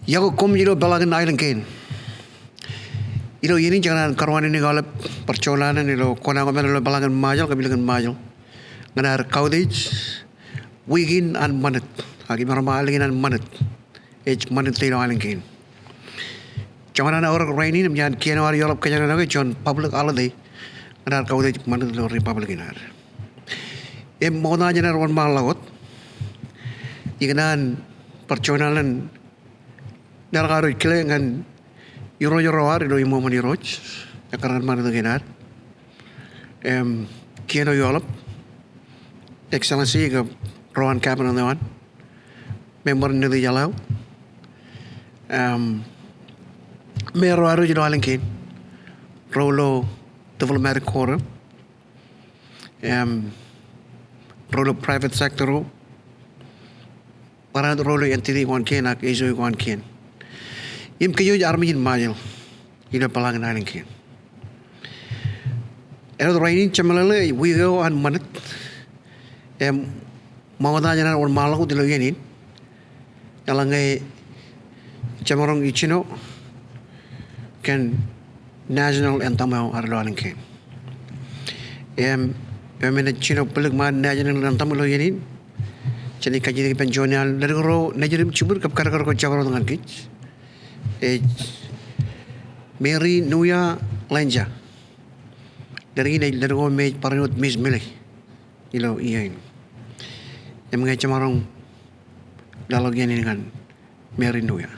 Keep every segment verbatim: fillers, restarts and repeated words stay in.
Iọkwe koṃ ilo peḷaakin aelōñ kein. Ilo iien in jekōṇaan kōrọọlnōṃṃan aolep bar juon alen ilo kuṇaō ko men ilo peḷaakin Ṃajeḷ kab ilo kōn Ṃajeḷ ñan ad kautiej wiik in an Ṃanit. Ak imaroñ ba alen in an Ṃanit. Ej Ṃanit ilo aelōñ kein. Jekōṇaan aorōk rainin im iaan kien eo ad eḷap kōjenono ke juon public holiday ñan ad kautiej Ṃanit ilo republic in ad. Im ṃokta jān ad wōnṃaanḷọk wōt, ikōṇaan bar juon alen nar kar kile ñan Irooj ro ad ilo iṃōṃōn Irooj, ekkar ñan ṃanit kein ad. Im kien eo eḷap, Excellency kab ro an cabinet eo an, member in Nitijeḷā eo, im mayor ro ad ilo aelōñ kein, ro ilo diplomatic corps eo, im ro ilo private sector eo, barāinwōt ro ilo entity ko an kein ak H O A ko an kein. Im kōj armej in Ṃajeḷ ilo peḷaakin aelōñ kein. Āinwōt rainin jemeḷeḷe wiik eo an Ṃanit. Im ṃokta jān ad wōnṃaanḷọk wōt ilo iien in, eḷaññe jemaroñ jino kōn national anthem eo ad ilo aelōñ kein. Im, im eo me ej jino bōlōk ṃaan national anthem ilo iien in, jen kajjitōk ippān juon iaan ledik ro nejid im jibwid kab kadkad ko jabdewōt ñan kōj. Ej Mary Nuya Lanja. Ledik in ej ledik eo me ej barāinwōt Miss Mele ilo iien in. Im ñe jemaroñ leḷọk iien in ñan Mary Nuya.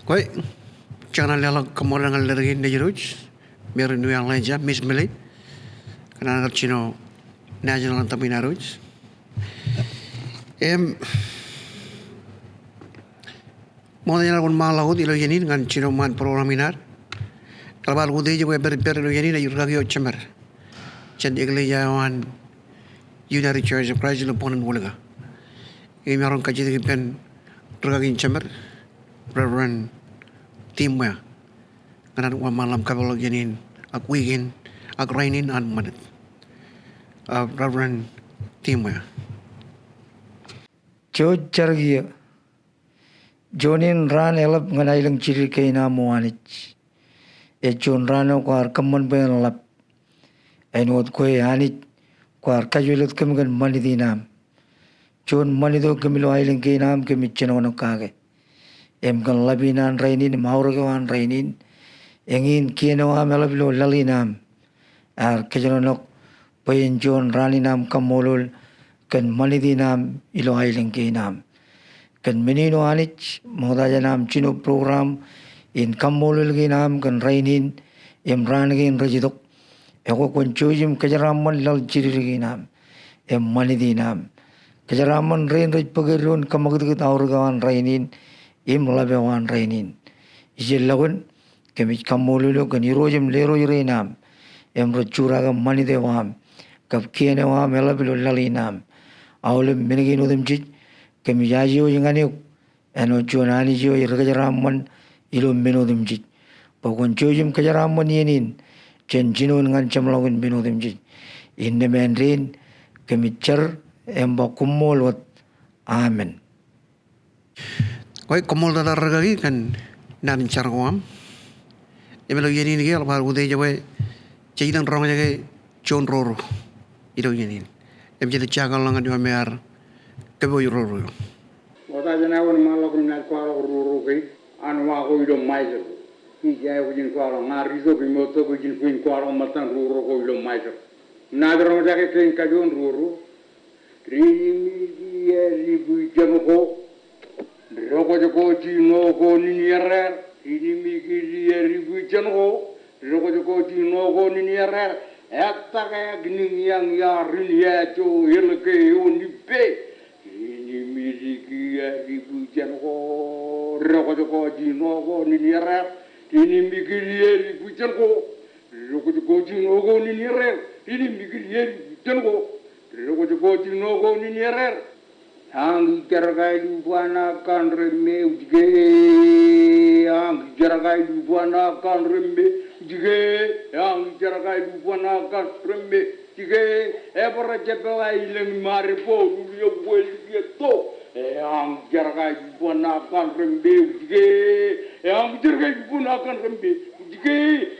Kwe, jekōṇaan leḷọk kaṃṃoolol ñan ledik in nejid wōj, Mary Nuya Lanja, Miss Mele, kōn an kar jino national anthem in ad wōj. Im, ṃokta jān ad wōnṃaanḷọk wōt ilo iien in ñan jino ṃaan program in ad. Eḷap ad utiej bwe epād ippād ilo iien in ej rūkaki eo jemed jān eklejia eo an United Church of Christ ilo Boone in Wūlika. Im imaroñ kajjitōk ippān rūkaki in jemed, Reverend Tim Ware. Ñan an wōnṃaanḷọk im kapeḷḷọk iien in, ak wiik in, ak rainin an Ṃanit. Uh, Reverend Tim Ware. Jouj jar kiiō. Juon in raan eḷap ñan aelōñ jidik kein aṃ O Anij. Ej juon raan eo kwaar kōṃṃan bwe en ḷap. Āinwōt kwe Anij kwaar kajjojo kōm kōn ṃanit in aṃ. Juon ṃanit eo kōm ilo aelōñ kein aṃ kōmij jinono kake. Im kōn ḷap in an rainin im aorōk eo an rainin, eñin kien eo aṃ eḷap ilo laḷ in aṃ. Ear kōjenolọk bwe en juon raan in aṃ kaṃṃoolol kōn ṃanit in aṃ ilo aelōñ kein aṃ. Kōn men in O Anij, ṃokta jān aṃ jino program in kaṃṃoolol kein aṃ kōn rainin, im raan kein rej itok. Ekwe kwōn jouj im kōjeraaṃṃan laḷ jiddik in aṃ im ṃanit in aṃ. Kōjeraaṃṃan rein rej bōk eddoin kōṃakūtkūt aorōk eo an rainin im ḷap eo an rainin. Ijellọkin, kōmij kaṃṃoolol eok kōn irooj im lerooj rein aṃ im rej jurake ṃanit eo aṃ kab kien eo aṃ eḷap ilo laḷ in aṃ. Aolep men kein otemjej, kōmij aje wōj ñan eok āinwōt juon Anij eo ej kōjeraaṃṃan ilo men otemjej. Bwe kwōn jouj im kōjeraaṃṃan iien in jān jinoin ñan jeṃḷọkin men otemjej. Innām āindein kōmij jar im ba koṃṃool wōt. Amen. Ekwe, koṃṃool tata rikaki kōn naan in jar ko aṃ. Im ilo iien in ke eḷap ad utiej bwe jej iten roñjake juon roro ilo iien in. Im jen jake ḷọk ñan iọkwe me ear kōpooj roro eo. Ṃokta jān aō wōnṃaanḷọk im naaj kwaḷọk roro kein an wa ko ilo Ṃajeḷ. Ij aikuj in kwaḷọk ña Ri Tok im Tok ij in kwe in kwaḷọk ṃōttan roro ko ilo Ṃajeḷ. Im naaj roñjake kein kajoon roro. Ri Nimiki ri Bwijen ko, ri kwōj ko jino ko ninier er. Ri Nimiki ri Bwijen ko, ri kwōj ko jino ko ninier er. Ettake niñiañ iaar in iajo elōñ ke eo nipe. Ri Nimiki ri Bwijen ko, ri kwōj ko jino ko ninier er. Ri Nimiki ri Bwijen ko, ri kwōj ko jino ko ninier er. Ri Nimiki ri Bwijen ko, ri kwōj ko jino ko ninier er. Eañ ij jar kailubban aō kanreme ujke. Eañ ij jar kailubban aō kanreme ujke. Eañ ij jar kailubban aō kanreme ujke. Ebara jepḷaak ilōñ im ad bōk lulio bwe likieto. Eañ ij jar kailubban aō kanreme ujke. Eañ ij jar kailubban aō kanreme ujke.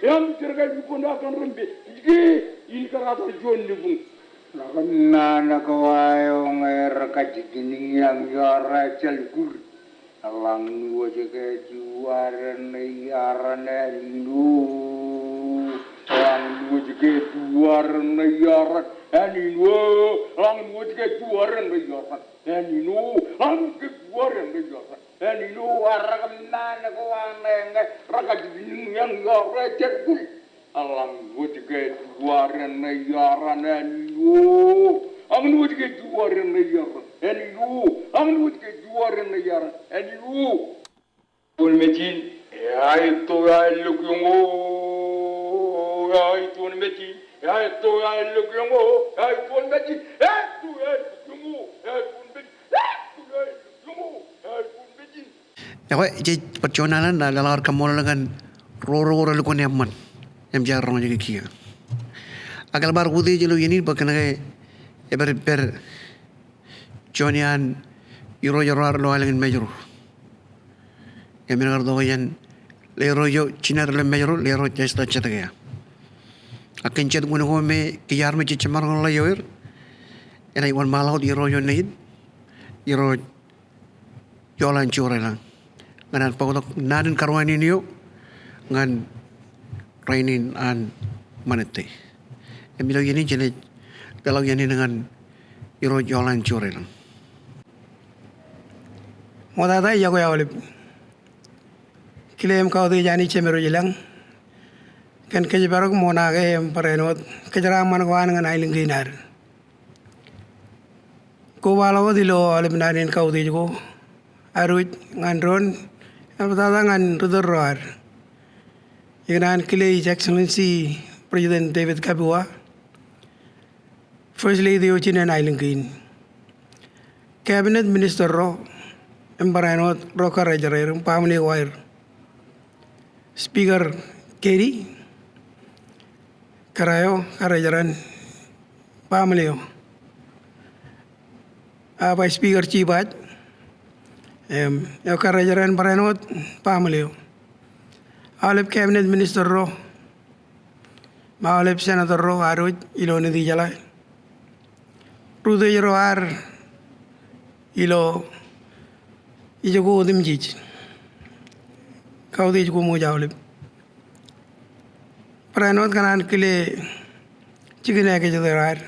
Eañ ij jar kailubban aō kanreme ujke. In kōrā tok juon nibuñ. Ḷọk naan ko aō ñe rekajjitōk niñiañ iaar ejjeḷọk kūr. Eḷaññe wōj ke juaren iaran āne ino. Eḷaññe wōj ke juaren iaran āne ino. Eḷaññe wōj ke juaren iaran āne ino. Eḷaññe wōj ke juaren iaran āne ino. Ear rekajjitōk naan ko aō ñe rekajjitōk niñiañ iaar ejjeḷọk kūr. Eḷaññe wōj ke juaren iaran āne ino. Eḷaññe wōj ke juaren iaran āne ino. Eḷaññe wōj ke juaren iaran āne ino. Etoon mejin, eaituon āinḷọk eño. Eaituon mejin, eaituon āinḷọk eño. Eaituon mejin, eaituon āinḷọk eño. Eaituon mejin, eaituon āinḷọk eño. Eaituon mejin. Ekwe, jej bar juon alen, a, leḷọk ad kaṃṃoolol kōn roro ko relukkuun eṃṃan im jaar roñjake kiiō. Ak eḷap ad utiej ilo iien in bwe kōnke ej pād ippād juon iaan irooj ro ad ilo aelōñ in Mājro. Im en kar tok jān lerooj eo jined ilo Mājro, Lerooj Esther Jetkea. Ak kōn jet wūn ko me kiiō armej jej jemaroñ in ḷeo er, enaaj wōnṃaanḷọk wōt irooj eo nejid, Irooj Jolan Joreḷañ, ñan an bōktok naan in karuwainene eo ñan rainin an Ṃanit. Im ilo iien in jenaaj leḷọk iien in ñan Irooj Jolan Joreḷañ. Ṃoktata iọkwe aolep. Kile im kautiej Anij Jemedwōj ilañ kōn kōjparok ṃokta ke im barāinwōt kōjeraaṃṃan ko an ñan aelōñ kein ad. Kobaḷọk wōt ilo aolep naan in kautiej ko, ad wōj ñan doon, eḷaptata ñan ri tōl ro ad. Ikōṇaan kile His Excellency President David Kabua, First Lady eo jinen aelōñ kein, Cabinet Minister ro, im barāinwōt ro kōrā eo rej jar im baaṃle ko aer, Speaker Kedi, kōrā eo, kōrā eo rej jar im baaṃle eo, a, Vice Speaker Chabaj, im eo kōrā eo rej jar im barāinwōt baaṃle eo. Aolep Cabinet Minister ro, im aolep Senator ro ad wōj ilo Nitijeḷā. Ri-utiej ro ad ilo ijoko otemjej. Kautiej koṃ wōj aolep. Barāinwōt ikōṇaan kile jikin ekajet eo ad,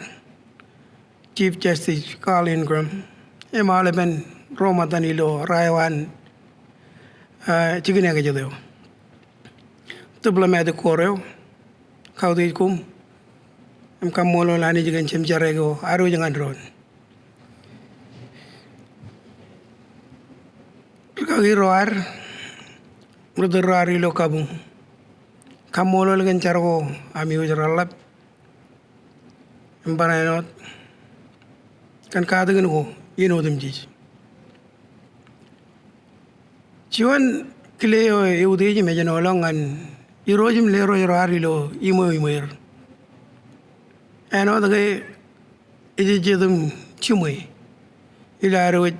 Chief Justice Carl Ingram, im aolepen ro ṃōttan ilo rā eo an, ah, jikin ekajet eo. Diplomatic corps eo, kautiej koṃ im kaṃṃoolol Anij kōn jemjerā ko ad wōj ñan doon. Rikaki ro ad, ri tōl ro ad ilo kabuñ, kaṃṃoolol kōn jar ko ami wōj reḷḷap im barāinwōt kōn katakin ko iien otemjej. Juon kile eo eutiej im ejenoḷọk ñan irooj im lerooj ro ad ilo iṃweo iṃweer. Āinwōt ke ejejjet im jiṃwe ilo ad wōj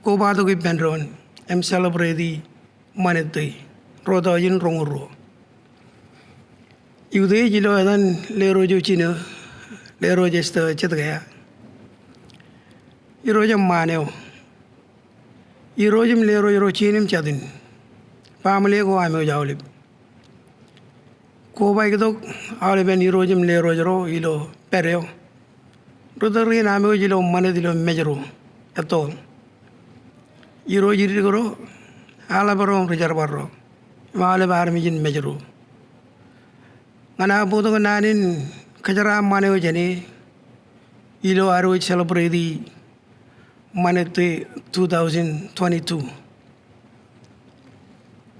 kobatok ippān doon im celebrate-i Ṃanit Day, ruo tọujin roñoul ruo. Eutiej ilo etan lerooj eo jinō, Lerooj Esther Zedekiah. Irooj eṃṃaan eo. Irooj im lerooj ro jien im jatin, family ko ami wōj aolep. Kobaiktok aolepen irooj im lerooj ro ilo pād eo. Ri tōl rein ami wōj ilo ṃanit ilo mej ro ettoḷ. Irooj iddik ro, aḷap ro im ri jerbal ro im aolep armej in mej ro. Ñan aō bōktok naan in kōjeraaṃṃan eo jāne ilo ad wōj celebrate-i Ṃanit Day two thousand twenty-two.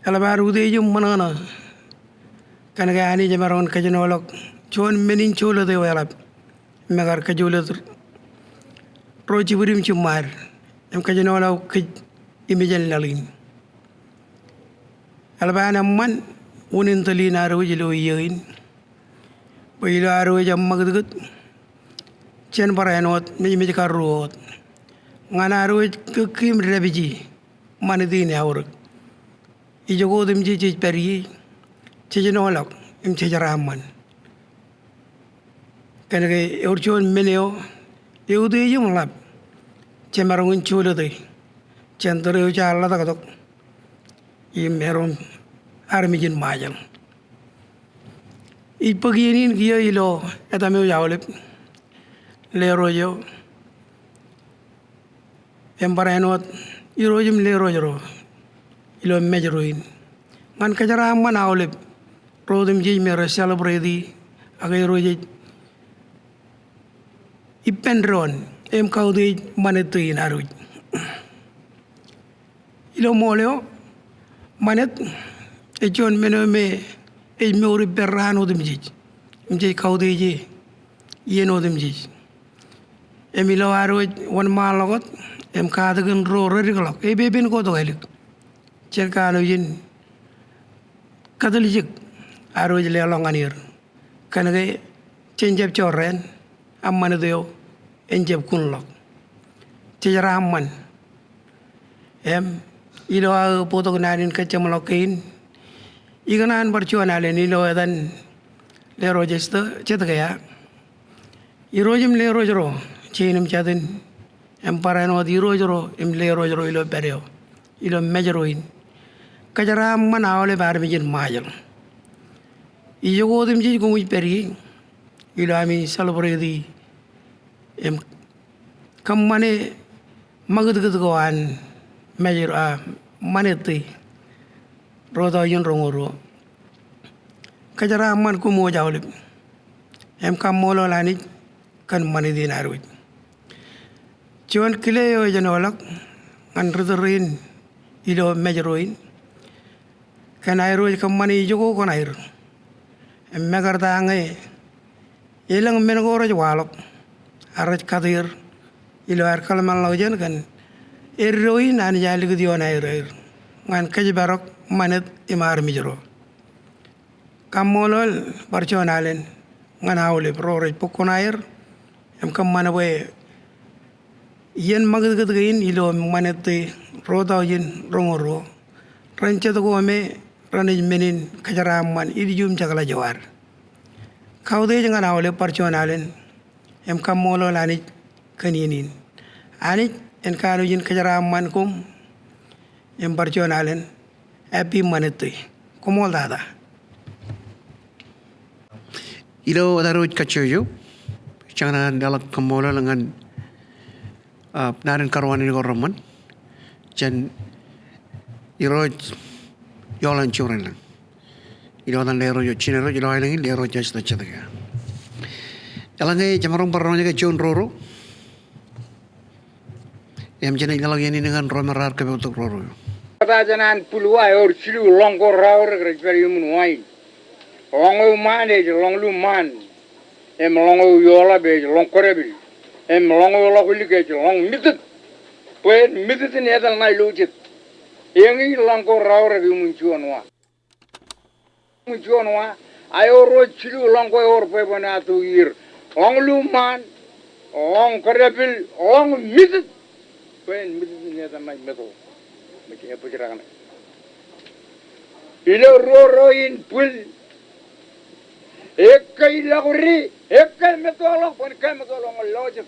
Eḷap ad utiej im ṃōṇōṇō kōn ke Anij emaroñ in kōjenoḷọk juon men in jolōt eo eḷap im ekar kōjolōt ro jibwid im jiṃṃaad im kōjenoḷọk kōj im ijeṇ laḷ in. Eḷap an eṃṃan unin tōl in ad wōj ilo iiō in bwe ilo ad wōj eṃṃakūtkūt jān barāinwōt mejmej karuo wōt ñan ad wōj kōkki im dāpiji ṃanit in eaorōk. Ijoko otemjej jej pād ie, jej enoḷọk im jej jeraaṃṃan. Kōn ke ewōr juon men eo eutiej im ḷap jemaroñ in jolōte jān tōre eo jaar ḷotaktok im erom armej in Ṃajeḷ. Ij bōk iien in kiiō ilo etaṃ eo aolep, lerooj eo im barāinwōt irooj im lerooj ro ilo mej ro in ñan kōjeraaṃṃan aolep ro otemjej me rej celebrate-i ak irooj ej ippān doon im kautiej Ṃanit Day in ad wōj. Ilo ṃool eo, ṃanit ej juon men eo me ej mour ippān raan otemjej im jej kautieje iien otemjej. Im ilo ad wōj wōnṃaanḷọk wōt im katakin ro redikḷọk, epepen ko tok ālik, jen kanooj in kōtiljek ad wōj leḷọk ñan er. Kōn ke jen jab jorrāān, ak ṃanit eo en jab kunḷọk. Jej jeraaṃṃan. Im ilo aō bōktok naan in kōjjeṃḷọk kein, ikōṇaan bar juon alen ilo etan Lerooj Esther Zedekiah. Irooj im lerooj ro jein im jatin im barāinwōt irooj ro im lerooj ro ilo pād eo, ilo mej ro in, kōjeraaṃṃan aolep armej in Ṃajeḷ. Ijoko otemjej koṃij pād ie ilo ami celebrate-i im kōṃṃane ṃakūtkūt ko an mej ro, a, Ṃanit Day ruo tọujin roñoul ruo. Kōjeraaṃṃan koṃ wōj aolep im kaṃṃoolol Anij kōn ṃanit in ad wōj. Juon kile eo ej enoḷọk ñan ri tōl rein ilo mej ro in kōn aer wōj kōṃṃane ijoko koṇaer im mekarta ñe elōñ men ko rej waḷọk ak rej kate er ilo aer kōḷmānḷọkjeṇ kōn eddo in Anij ear likūt ioon aer aer ñan kōjparok ṃanit im armej ro. Kaṃṃoolol bar juon alen ñan aolep ro rej bōk koṇaer im kōṃṃan bwe iien ṃakūtkūt kein ilo Ṃanit Day ruo tọujin roñoul ruo ren jet ko me renaaj men in kōjeraaṃṃan ilju im jekḷaj eo ad. Kautiej ñan aolep bar juon alen im kaṃṃoolol Anij kōn iien in. Anij en kanooj in kōjeraaṃṃan koṃ im bar juon alen. Happy Ṃanit Day. Koṃṃool tata. Ilo ad wōj kajjojo, jenaaj leḷọk kaṃṃoolol ñan, a, naan in karuwaan in ko reṃṃan jān Irooj Yollan Jorainlang. ilo etan Leroy eo, Jin Leroy, ilo aelōñ in Leroy Judge Tōjjatōk. Eḷaññe jemaroñ bar roñjake juon roro im jenaaj leḷọk iien in ñan ro me raar kōpooj tok roro eo. Ṃokta jān an bwil wa ewōr jilu ḷọñ ko raorōk rej pād iuṃwin wa in. Ḷọñ eo ṃaan ej ḷọñ luuṃṃaan. Im ḷọñ eo ioḷap ej ḷọñ kōdepil. Im ḷọñ eo ḷọkulik ej ḷọñ mitōt. Bwe en mitōt in etal ṇa ilo jet. Eñin ḷọñ ko raorōk iuṃwin juon wa. Juon wa, a ewōr jilu ḷọñ ko ewōr bwebwenato er. Ḷọñ luuṃṃaan, ḷọñ kōdepil, ḷọñ mitōt. Bwe en mitōt in etal ṇa im meto. Ilo roro in bwil. Ekkā ilo kōrā, ekkā meto ḷọk, bwe en kōmeto ḷọk ñan lọjet.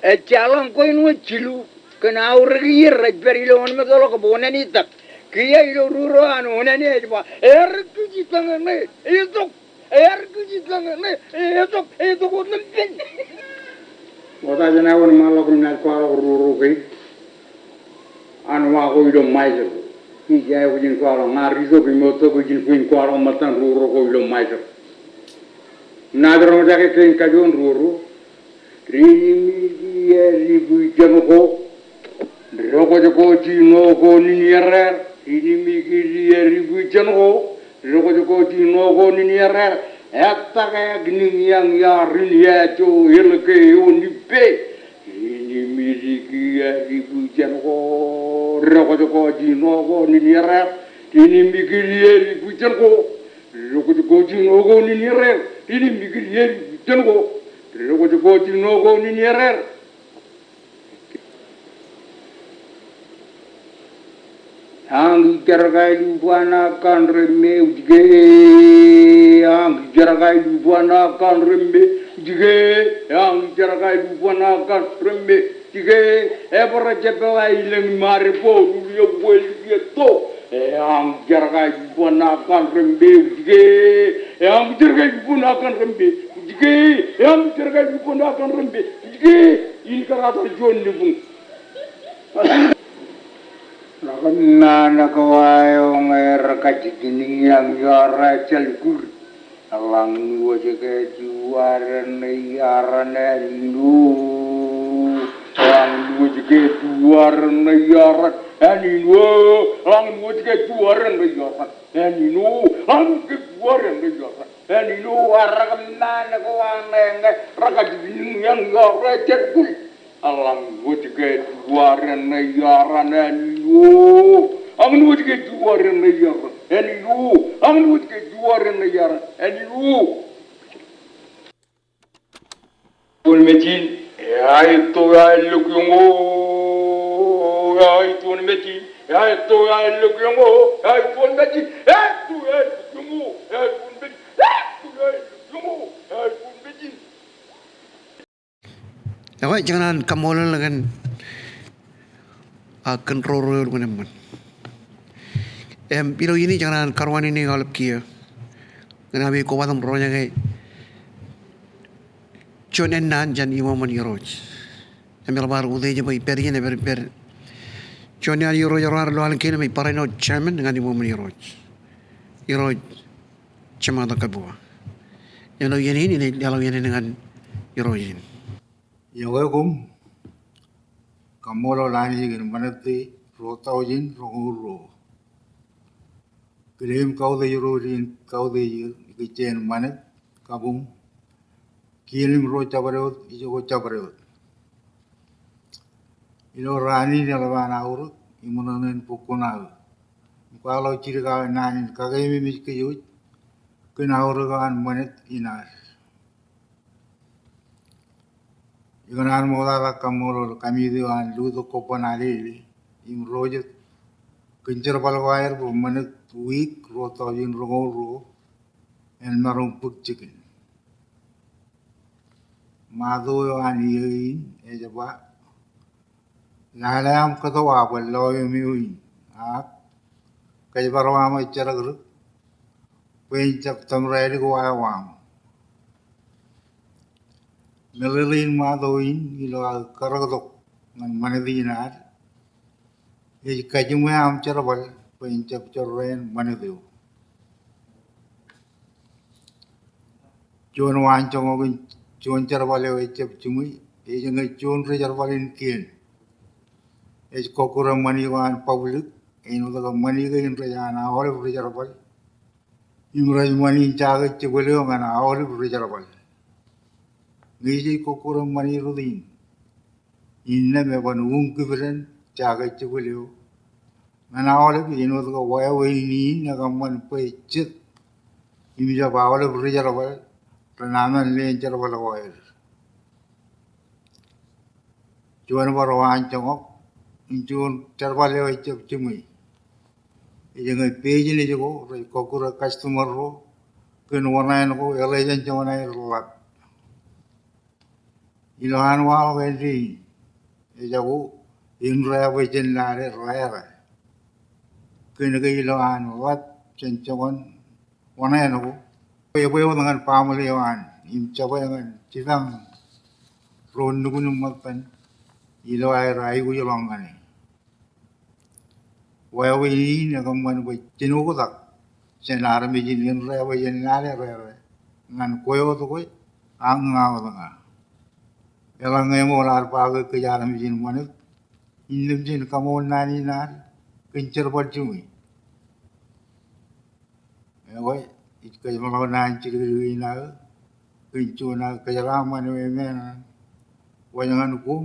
Ejja ḷọñ ko in wōt jilu, kōn aorōk ier rej pād ilo wōnṃaanḷọk kab wōnṃaanḷọk. Kiiō ilo roro an wōnṃaanḷọk ej ba, ear kij itañe ṇe, etok, ear kij itañe ṇe, etok, etok wōt lempen. Ṃokta jān aō wōnṃaanḷọk im naaj kwaḷọk roro kein. An wa ko ilo Ṃajeḷ. Ij aikuj in kwaḷọk, ña ri tok im tok ij aikuj in kwaḷọk ṃōttan roro ko ilo Ṃajeḷ. Naaj roñjake kein kajoor roro. Ri nimi ki ri bwijin ko. Ri kwōj ko jino ko ninier. Ri nimi ki ri bwijin ko. Ri kwōj ko jino ko ninier. Ettake ak niñiañ iaar in iajo elke eo nipe. Ri nimi ki ri bwijin ko. Ri kwōj ko jino ko ninier. Ri nimi ki ri bwijin ko. Ri kwōj ko jino ko ninier. Ri nimi ki ri bwijin ko. Ri kwōj ko jino ko ninier. Añ ijerkail ubwaan akan remme ujke. Añ ijerkail ubwaan akan remme ujke. Añ ijerkail ubwaan akan remme ujke. Ebara jepela ilōñ im arebbo lulu eo bwe likieto. Añ ijerkail ubwaan akan remme ujke. Añ ijerkail ubwaan akan remme ujke. Añ ijerkail ubwaan akan remme ujke. In kōrā tar juon nibuñ. Ḷak naan ko aō ñe rekajjitōk niñiañ iaar ejjeḷọk kūr. Eḷaññe wōj ke juaren ṇe iaran āne ino. Eḷaññe wōj ke juaren ṇe iaran āne ino. Eḷaññe wōj ke juaren ṇe iaran āne ino. Eḷaññe wōj ke juaren ṇe iaran āne ino. Eḷaññe wōj ke juaren ṇe iaran āne ino. Eḷaññe wōj ke juaren ṇe iaran āne ino. Eḷaññe wōj ke juaren ṇe iaran āne ino. Juon mejin, eaet to eaet lukkuun eo. Eaet juon mejin, eaet to eaet lukkuun eo. Eaet juon mejin, eaet to eaet lukkuun eo. Eaet juon mejin, eaet to eaet lukkuun eo. Eaet juon mejin. Ekwe, ij kōṇaan kaṃṃoolol kōn, a, kōn roro eo lukkuun eṃṃan. Im ilo iien in ij kōṇaan karuwaan in aolep kiiō ñan ami kobatok im roñjake juon ennaan jān iṃōṃōn Irooj. Im eḷap ad utiej bwe ipād iien epād, ipād juon ennaan Irooj ro raar lo alen kein im ij barāinwōt chairman ñan iṃōṃōn Irooj. Irooj Jemātok Kabua. Ilo iien in, inaaj leḷọk iien in ñan Irooj in. Iọkwe koṃ. Kaṃṃoolol Anij kōn ṃanit e ruo taujin roñoul ruo. Kile im kautiej ro rej kautiej ikijjien ṃanit, kabuñ, kiiō im ro jabdewōt, ijoko jabdewōt. Ilo raan in eḷap an aorōk iṃōṇōṇō in bukun aō im kwaḷọk jidik aō naan in kakeememej kōj wōj kōn aorōk eo an ṃanit in ad. Ikōṇaan ṃokta ḷọk kaṃṃoolol kamiiti eo an Lutōk Kobban Alele im ro jet kōn jerbal ko aer bwe ṃanit wiik ruo taujin roñoul ruo en maroñ bōk jikin. Ṃato eo an iiō in ej ba, lale aṃ kōto wa bwe loe eo in, ak kōjparok aṃ ejjeḷọk dik, bwe en jab tōmrālik wāween aṃ. Meḷeḷein ṃato in ilo aō karōktok ñan ṃanit in ad ej kajiṃwe aṃ jerbal bwe en jab jorrāān ṃanit eo. Juon waanjoñak in juon jerbal eo ejjab jiṃwe, ej ñe juon ri-jerbal in kien. Ej kọkkure ṃani eo an public, āinwōt ke ṃani kein rej an aolep ri-jerbal im rej ṃani in jaake jibwil eo ñan aolep ri-jerbal. Ñe ij kọkkure ṃani rot in, innām eban uñkipdān jaake jibwil eo ñan aolep, āinwōt ke wāween in ekōṃṃan bwe jet im jab aolep ri-jerbal renaaj leen jerbal ko aer. Juon bar waanjoñak in juon jerbal eo ejjab jiṃwe. Ej ñe business ko rej kọkkure customer ro kōn wōṇāān ko eḷḷā jān joñan aer ḷap. Ilo an waḷọk āindein, ejako indeeo jān lale raerā. Kōnke ilo an ḷap jān joñan wōṇāān ko, ebwe wōt ñan baaṃle eo an im jabwe ñan jipañ ro nukun im ṃōttan ilo aer aikuj ḷọk ñan e. Wāween in ekōṃṃan bwe jen oktak jān armej in indeeo jān lale raerā ñan kwe wōt kwe ak ña wōt ña. Eḷaññe eṃool ad ba ke kōj armej in ṃanit, innām jen kaṃool naan in ad kōn jerbal jiṃwe. Ekwe, ij kōjeṃḷọk naan jilkinḷọk in aō kōn juon aō kōjeraaṃṃan eo emān an wōj ñan koṃ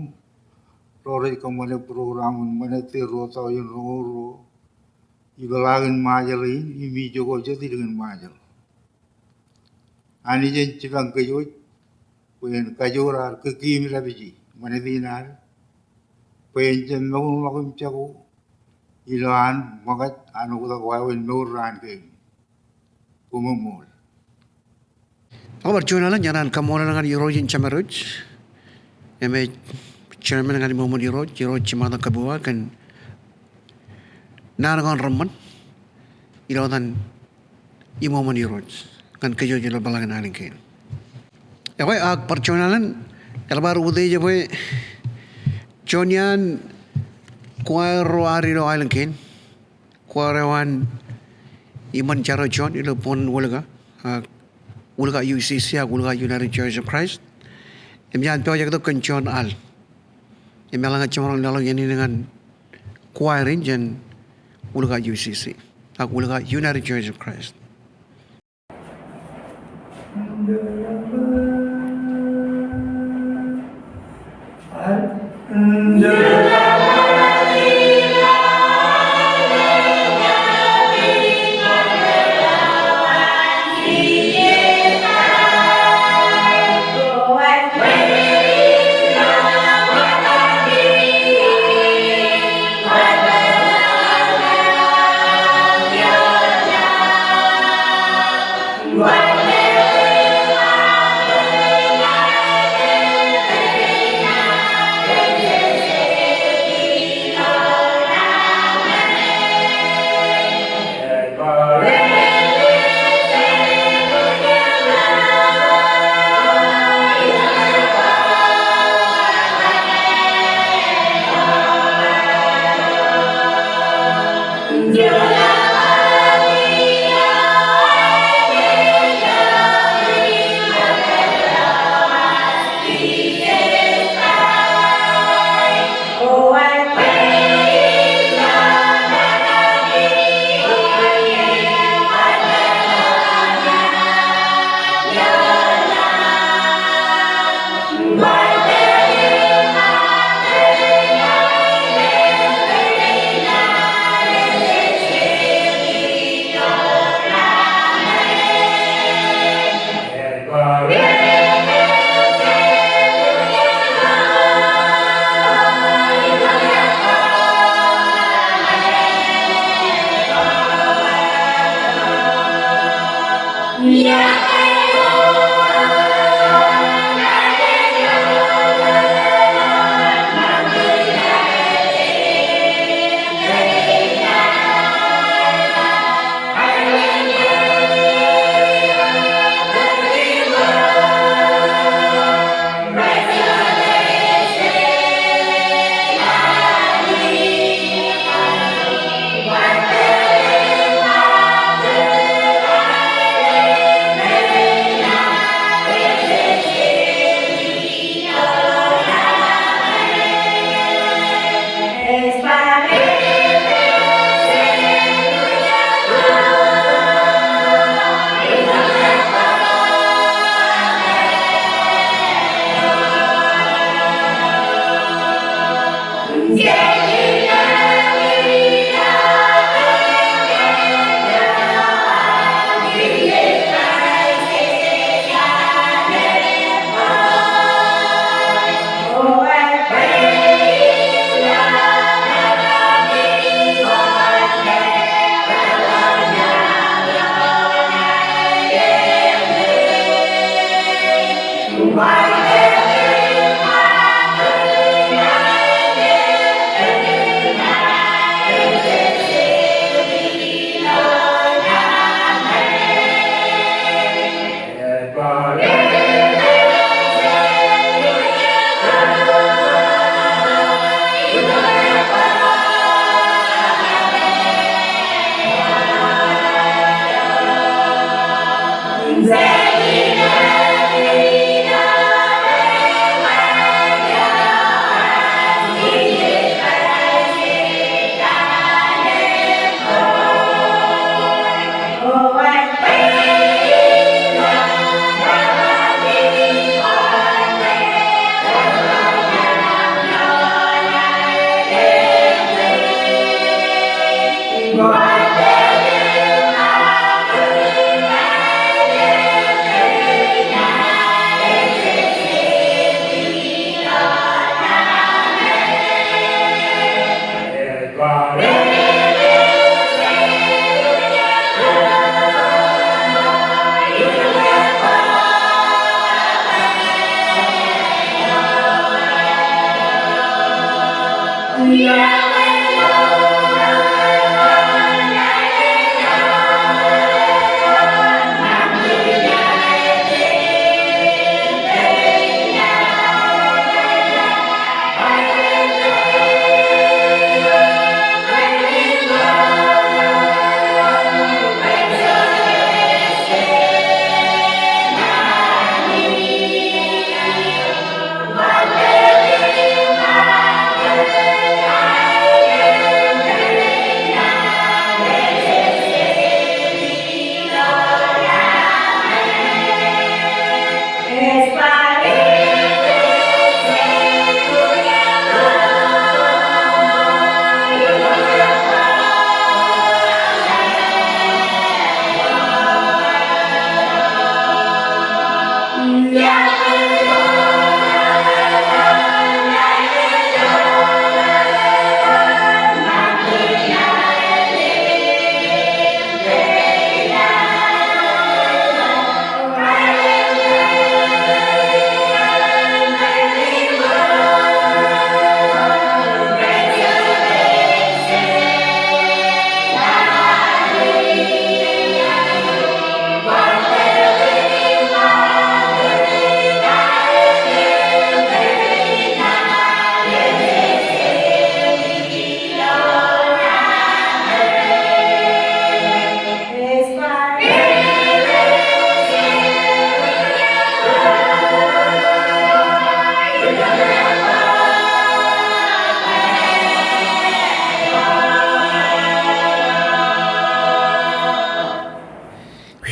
ro rej kōṃṃane program in ṃanit in ruo tọujin roñoul ruo, ipeḷaakin Ṃajeḷ in im ijoko jet ilikin Ṃajeḷ. Anij en jipañ kōj wōj bwe en kajoor ad kōkkiimdapiji ṃanit in ad bwe en jab mour ḷọk im jako ilo an ṃōkaj an oktak wāween mour raan kein. Koṃṃool. Ak bar juon alen, iar an kaṃṃoolol ñan Irooj in Jemedwōj im ej chairman ñan iṃōṃōn Irooj, Irooj Jemata Kabua kōn naan ko an reṃṃan ilo etan iṃōṃōn Irooj ñan kōj wōj ilo peḷaakin aelōñ kein. Ekwe, ak bar juon alen, eḷap ad utiej bwe juon iaan choir ro ad ilo aelōñ kein. Choir eo an iṃōn jar eo juon ilo boñōn Wūlka, ak Wūlka U C C ak Wūlka United Church of Christ. Im iaan pojak tok kōn juon al. Im eḷaññe jemaroñ leḷọk iien in ñan choir in jān Wūlka U C C ak Wūlka United Church of Christ.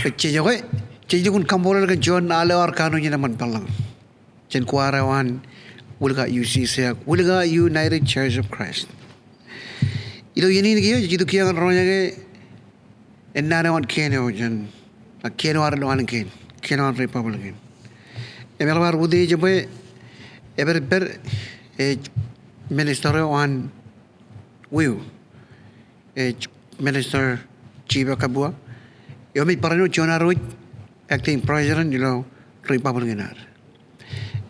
Bwe jej, okay, jej lukkuun kaṃṃoolol kōn juon al eo ear kanooj in eṃṃan peḷḷọk jān kwaar eo an Wūlka U C C ak Wūlka United Church of Christ. Ilo iien in kiiō jej itok kiiō ñan roñjake ennaan eo an kien eo jān, a, kien eo ad ilowaan kein, kien eo an Republican. Im eḷap ad utiej bwe epedped ej minister eo an wiu, ej Minister Chief Akabua, eo ej barāinwōt juon ad wōj acting president ilo Republican ad.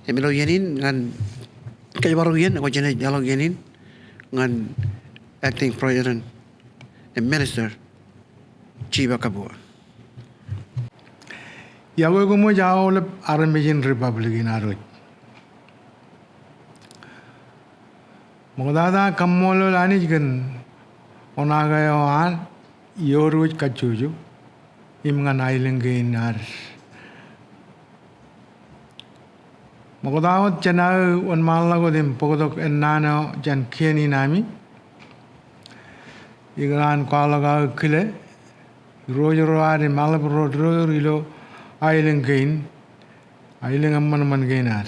Im ilo iien in ñan kōjparok iien, kwōj jenaaj ḷọk iien in ñan acting president im Minister Chief Akabua. Iọkwe koṃ wōj aolep armej in Republican ad wōj. Ṃoktata kaṃṃoolol Anij kōn oṇaake eo an iood wōj kajjojo im ñan aelōñ kein ad. Ṃokta wōt jān aō wōnṃaanḷọk wōt im bōktok ennaan eo jān kien in ami, ikōṇaan kwaḷọk aō kile irooj ro ad im aḷap ro diwōj ilo aelōñ kein, aelōñ eṃṃanṃan kein ad.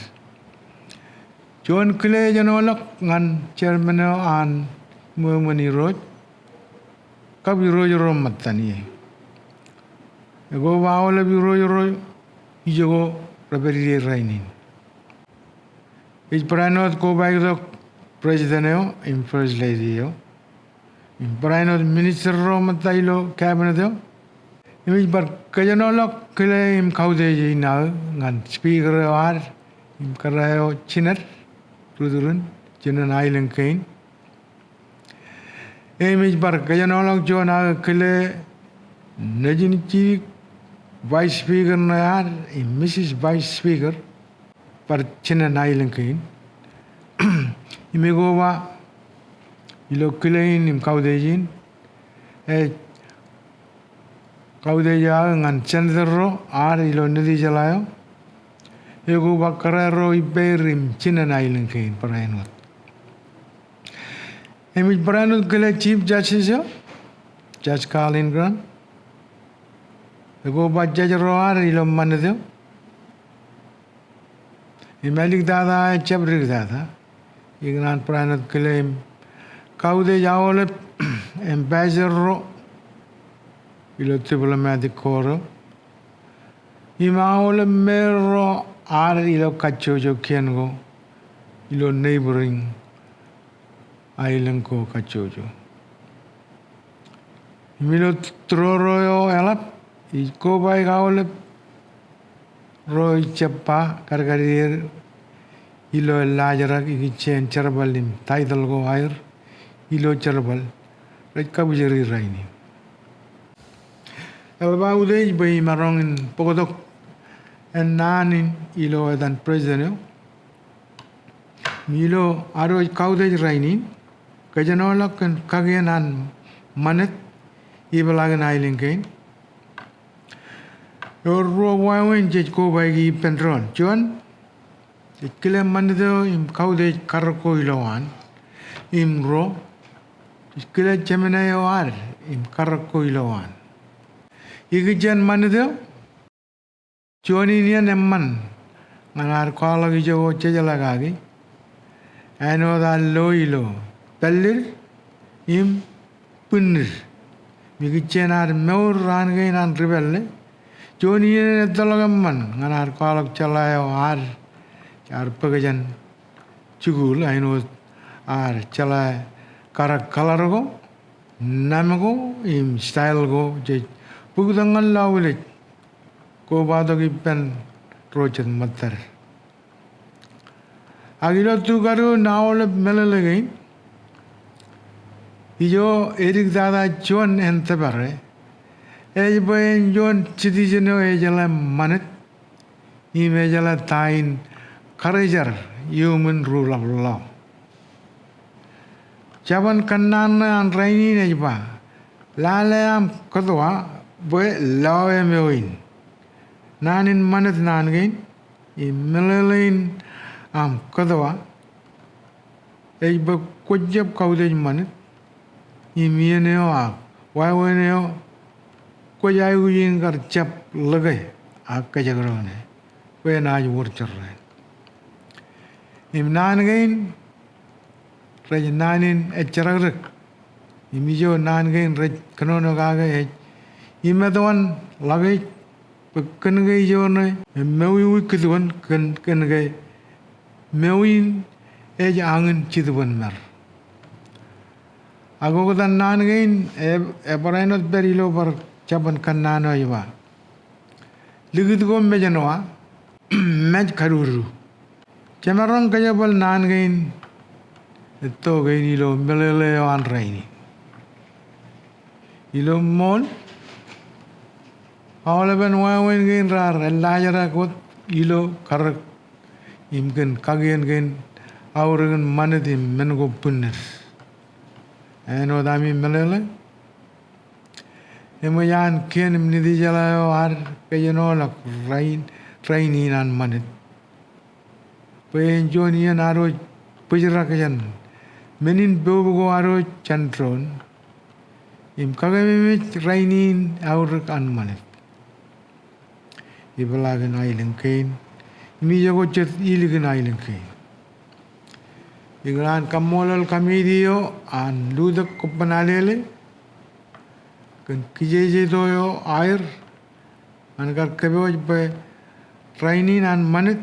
Juon kile ejenoḷọk ñan chairman eo an ṃweo ṃōn irooj kab irooj ro ṃōttan ie. Ekwe ba aolep irooj ro ijoko rej pād ie rainin. Ij barāinwōt kobaiktok president eo im first lady eo im barāinwōt minister ro ṃōtta ilo cabinet eo. Im ij bar kōjenolọk kile im kautiej in aō ñan speaker eo ad im kōrā eo jined, rūtdurūn, jined aelōñ kein. Im ij bar kōjenolọk juon aō kile nejinjik vice speaker ṇe ad im Mrs Vice Speaker bar jined aelōñ kein. Im ekoba ilo kile in im kautiej in, ej kautiej aō ñan senator ro ad ilo Nitijeḷā eo. Ekoba kōrā ro ippāer im jined aelōñ kein barāinwōt. Im ij barāinwōt kile Chief Justice eo, Judge Carl Ingram. Ekoba judge ro ad ilo ṃanit eo. Im āliktata ejjab diktata, ikōṇaan barāinwōt kile im kautiej aolep ambassador ro ilo diplomatic corps eo. Im aolep mayor ro ad ilo kajjojo kien ko ilo neighboring aelōñ ko kajjojo. Im ilo tūroro eo eḷap, ij kobaik aolep ro ijjab ba kadkadin er ilo laajrak ikijjien jerbal im title ko aer ilo jerbal rej kabwijeri rainin. Eḷap aō utiej bwe imaroñ in bōktok ennaan in ilo etan president eo. Im ilo ad wōj kautiej rainin, kōjenolọk kōn kakien an ṃanit ipeḷaakin aelōñ kein. Ewōr ruo wāween jej kobaiki ippān doon. Juon, jej kile ṃanit eo im kautiej karōk ko ilowaan. Im ruo, jej kile jemān eo ad im karōk ko ilowaan. Ikijjien ṃanit eo, juon in iien eṃṃan ñan ad kwaḷọk ijoko jejeḷā kaki, āinwōt ad lo ilo pāllid im bwinnid. Im ikijjien ad mour raan kein an dipālle, juon in iien ettoḷọk eṃṃan ñan ad kwaḷọk jeḷā eo ad, ad bōk jān jikuuḷ, āinwōt ad jeḷā karōk color ko, name ko, im style ko, jej bōktok ñan lọwilej kobatok ippān ro jet ṃōttad. Ak ilo tukadu in aolep meḷeḷe kein, ijo ediktata juon āntōpare ej bwe en juon citizen eo ejeḷā ṃanit im ejeḷā ta in karijer iuṃwin rule of law. Jabōn kōnnaan ṇe an rainin ej ba, lale aṃ kōtwa bwe law eṃ eo in. Naan in ṃanit naan kein im meḷeḷe in aṃ kōtwa ej bwe kwōjjab kautiej ṃanit im iien eo ak wāween eo kwōj aikuj in kar jab ḷōke ak kōjekdọọn e bwe enaaj wōr jorrāān. Im naan kein rej naan in ejjerakdek. Im ijo naan kein rej kōnono kake ej im etoan ḷọkej bwe kōn ke ijo ṇe, im mowiwi kūtwōn kōn, kōn ke mowi in ej añin jitōbōn mar. Ak oktak naan kein e, ebar āinwōt pād ilo bar jabōn kōnnaan eo ej ba, likūt ko mejān wa, mej kadudu. Jemaroñ kōjerbal naan kein etto kein ilo meḷeḷe eo an rainin. Ilo ṃool, aolepen wāween kein raar eḷḷājrak wōt ilo karōk im kōn kakien kein aorōkin ṃanit im men ko bwinnid. Āinwōt ami meḷeḷe, eṃōj an kien im nitijeḷā eo ad kōjenolọk rain, rainin an ṃanit. Bwe en juon iien ad wōj bōjrak jān men in poub ko ad wōj jān doon im kakememej rainin aorōk an ṃanit. Ipeḷaakin aelōñ kein im ijoko jet ilikin aelōñ kein. Ikōṇaan kaṃṃoolol committee eo an lutōk kobban alele kōn kijejeto eo aer an kar kōpooj bwe rainin an ṃanit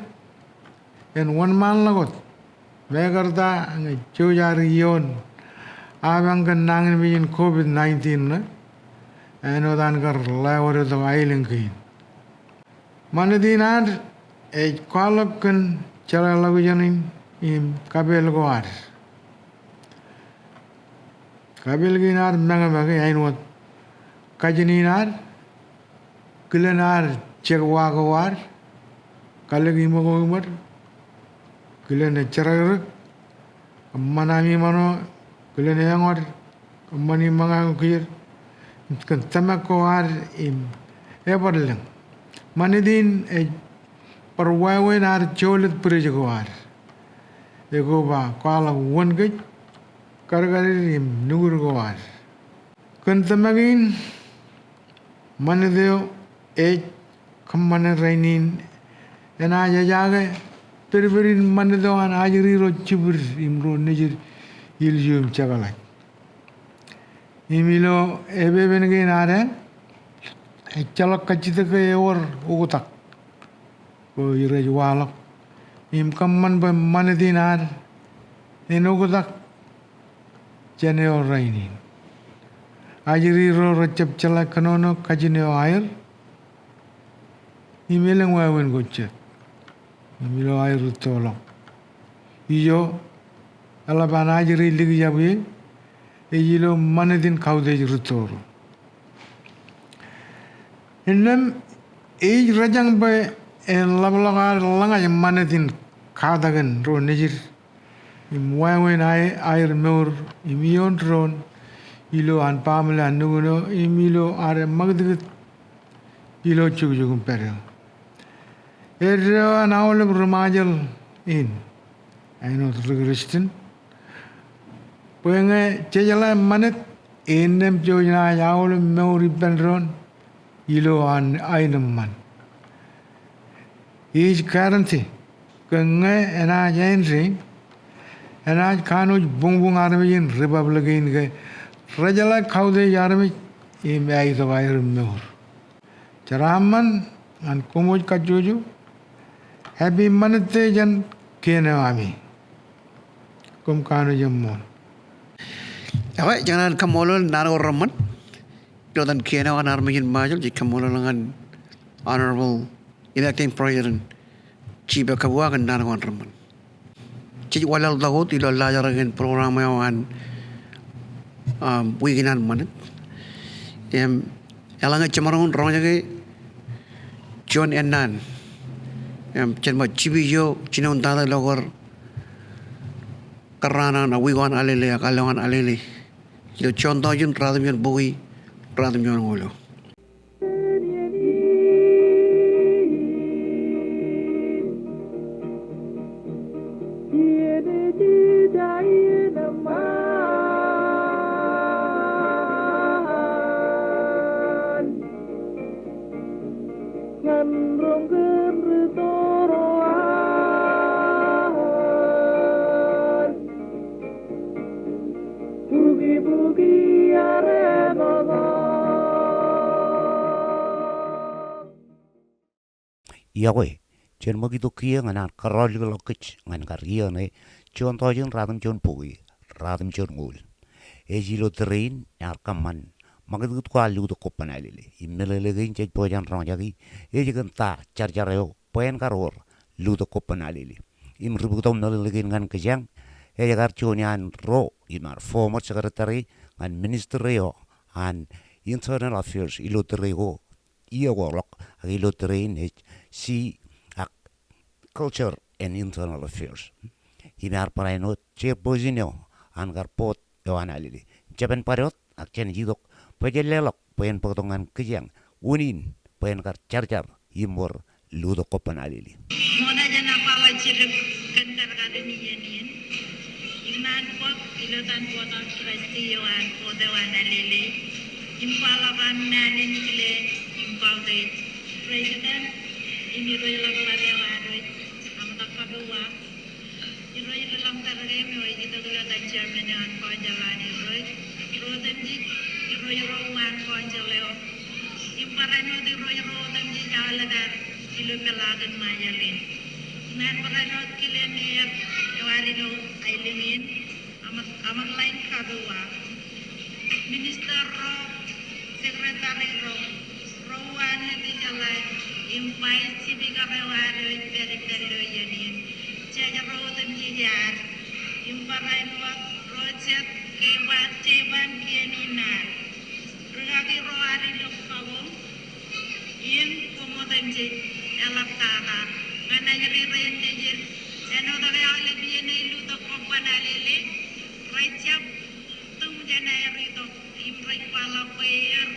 en wōnṃaanḷọk wōt. Mekarta ñe jouj ad ioon apañ kōn nañinmej in COVID nineteen ṇe, āinwōt an kar ḷaewōdetok aelōñ kein. Ṃanit in ad ej kwaḷọk kōn jeḷāḷọkjeṇ in im kapeel ko ad. Kapeel kein ad meñe make āinwōt kajin in ad, kilen ad jekwa ko ad, kalōk iṃōko iṃōd, kilen ejjerakdek, kōṃṃan ami ṃano, kilen eñwōd, kōṃṃani ṃōñā ko kijer, kōn tōmak ko ad im ebar lōñ. Ṃanit in ej bar wāween ad jolōt bwidej ko ad. Ekoba kwaḷọk wōn kōj, kadkadid im nukud ko ad. Kōn tōmak in, ṃanit eo ej kōṃṃane rainin enaaj ejaake pedped in ṃanit eo an ajri ro jibwid im ro nejid ilju im jekḷaj. Im ilo epepen kein ad eñ, ejjeḷọk kajjitōk ke ewōr oktak ko rej waḷọk im kōṃṃan bwe ṃanit in ad en oktak jān eo rainin. Ajri ro rejjab jeḷā kōnono kajin eo aer im elōñ wāween ko jet im ilo aer rūttoḷọk. Ijo eḷap an ajri likjab ie ej ilo ṃanit in kautiej rūtto ro. Innām ej rōjañ bwe en ḷapḷọk ad ḷōñaj ṃanit in katakin ro nejid im wāween aer mour im ioon doon ilo an baaṃle an nukun eo im ilo ad eṃakūtkūt ilo jukjuk im pād eo. Eddo an aolep ri-Ṃajeḷ in āinwōt ri-Kūrjin bwe ñe jejeḷā ṃanit, innām jej naaj aolep mour ippān doon ilo an aenōṃṃan. Ij guarantee ke ñe enaaj āindein, enaaj kanooj buñbuñ armej in Republic in ke rejeḷā kautiej armej im āitok aer mour. Jeraaṃṃan ñan koṃ kajjojo, happy ṃanit te jān kien eo ami. Koṃ kanooj eṃṃool. Ekwe, jej kōṇaan kaṃṃoolol naan ko reṃṃan ilo etan kien eo an armej in Ṃajeḷ, jej kaṃṃoolol ñan Honorable Acting President Chipe Kabua kōn naan ko an reṃṃan. Jej wanlaḷtak wōt ilo laajrak in program eo an, um, wiik in an ṃanit. Im, eḷaññe jemaroñ in roñjake juon ennaan, im, jān ṃōk jipij eo jinoin tata ilo kar kōrā ṇe an wiik eo an Alele ak Allowaan Alele. Ilo juon taujin ruatimjuon bukwi, ruatimjuon ñoul eo. Iọkwe, jen ṃōk itok kiiō ñan an kōrọọlḷọk kōj ñan kar iiō ṇe, juon tọujin ratimjuon bukwi, ratimjuon ñoul. Ej ilo tōre in ear kōṃṃan ṃakūtkūt ko an Lutōk Kobban Alele. Im meḷeḷe kein jej pojak in roñjaki, ej kōn ta jarjar eo bwe en kar wōr Lutōk Kobban Alele. Im ri bōktok meḷeḷe kein ñan kōjeañ, ej kar juon iaan ro, im ear former secretary ñan ministry eo an internal affairs ilo tōre ko iiō ko ḷọk, ak ilo tōre in ej C ak Culture and Internal Affairs. Im ear barāinwōt chairperson eo an kar board eo an Alele. Jeban bōd wōt ak jenaaj itok bwe jen leḷọk bwe en bōktok ñan kōjeañ unin bwe en kar jarjar im wōr Lutōk Kobban Alele. Ṃokta jān aō kwaḷọk jidik kōn kadkadin iien in. Im naan bōk ilo etan board of trustee eo an board eo an Alele. Im kwaḷọk aṃ naan in kile im kautiej president im irooj ḷapḷap eo ad wōj, aṃ tok kabuwa. Irooj ri lọmtata kein eo ej itok ilo etan chairman eo an council an irooj. Ro otemjej irooj ro uwaan council eo. Im barāinwōt irooj ro otemjej aolep ad ilo peḷaakin Ṃajeḷ in. Naan barāinwōt kile mayor eo ad ilo aelōñ in. Aṃ, aṃ ḷain kabuwa. Minister ro, secretary ro, ro uwaan legislature, im vice speaker eo ad eo ej pād ippān ilo iien in. Jej ro otemjej ad, im barāinwōt ro jet kōjparok, kōjparok kien in ad. Rikaki ro ad ilo kabuñ, im koṃ otemjej eḷaptata ñan ajri rein nejid. Āinwōt ke aolep iien ej Lutōk Kobban Alele, rej jab tūṃ jān aer itok im rej kwaḷọk bwe er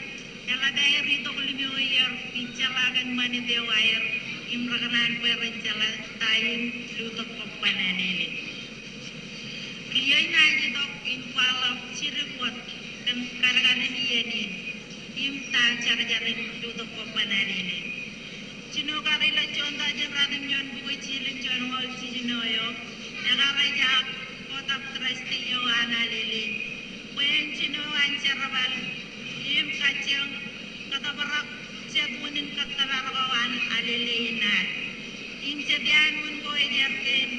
eḷap aer itok lime eo er ijjeḷā kōn ṃanit eo aer im rekōṇaan bwe ren jeḷā ta in Lutōk Kobban Alele. Kiiō inaaj itok im kwaḷọk jidik wōt kōn kadkadin iien in im ta jarjar in Lutōk Kobban Alele. Jino kar ilo juon tọujin ratimjuon bukwi jilin juon ñoul jiljino eo, ekar ej aō board of trustee eo an Alele. Bwe en jino an jerbal im kajjioñ kōtōprak jet unin kōttōpar ko an Alele in ad. Im jet iaan unin ko ej er kein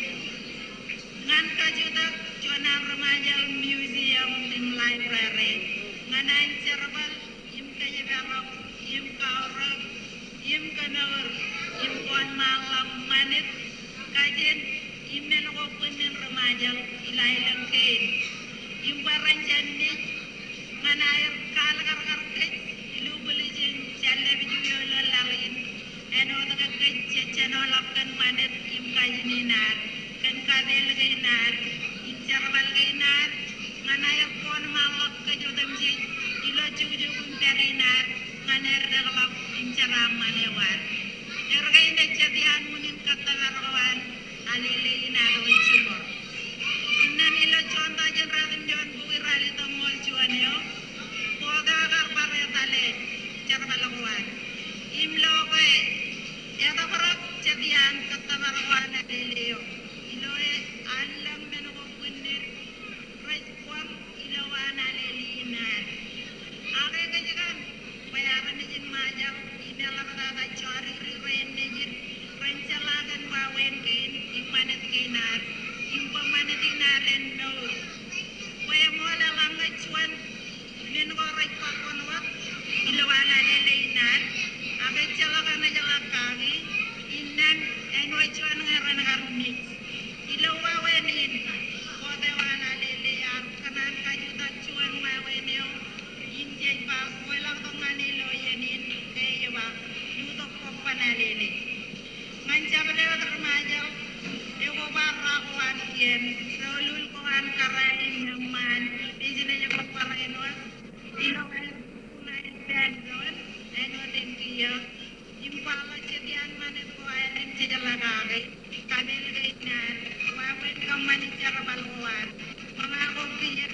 ñan kajutak juon an ri-Ṃajeḷ museum im library ñan an jerbal im kōjparok, im kaorōk, im kōmour, im kōnṃaanḷọk ṃanit, kajin, im men ko bwinnin ri-Ṃajeḷ ilo aelōñ kein. Im bwe ren jān mej ñan aer kaḷọk kōj ilo bwiljin jān lōb eo ilo laḷ in. Āinwōt ke kōj jej jenoḷọk kōn ṃanit im kajin in ad, kōn kapeel kein ad, im jerbal kein ad, ñan aer kōnṃaanḷọk kōj otemjej ilo jukjuk im pād in ad, ñan aer dekḷọk im jeraaṃṃan eo ad. Er kein ej jet iaan unin kōttōpar ko an Alele in ad eo ej jimor. Innām ilo juon tọujin ratimjuon bukwi ralitōk ñoul juon eo, board eo ekar bar etale jerbal ko ad. Im lo ke etōprak jet iaan kōttōpar ko an Alele eo, ilo an lōñ men ko bwinnin rej kwaḷọk ilowaan Alele in ad. Ak ekōjkan bwe armej in Ṃajeḷ im eḷaptata jodikdik rein nejid ren jeḷā kōn wāween kein im ṃanit kein ad im bwe ṃanit in ad en mour. Bwe eṃool eḷaññe juon men ko rej kwaḷọk wōt ilowaan Alele in ad, ak ejjeḷọk enaaj ḷak kaki, innām āinwōt juon ñe ren kar mej. Ilo wāween in, board eo an Alele ear kōṇaan kajutak juon wāween eo, im jej ba, kwō ḷak tok ñan ilo iien in, ke ej ba, Lutōk Kobban Alele. Ñan jabdewōt ri-Ṃajeḷ, ekobar ra ko an kien, doulul ko an kōrā im eṃṃaan, business ko barāinwōt, ilo aer kuṇaer pād doon, āinwōt in kiiō, im kwaḷọk jet iaan ṃanit ko aer im jej ḷak kake, kapeel kein ad, wāween kōṃṃani jerbal ko ad, ṃōñā ko kiiō,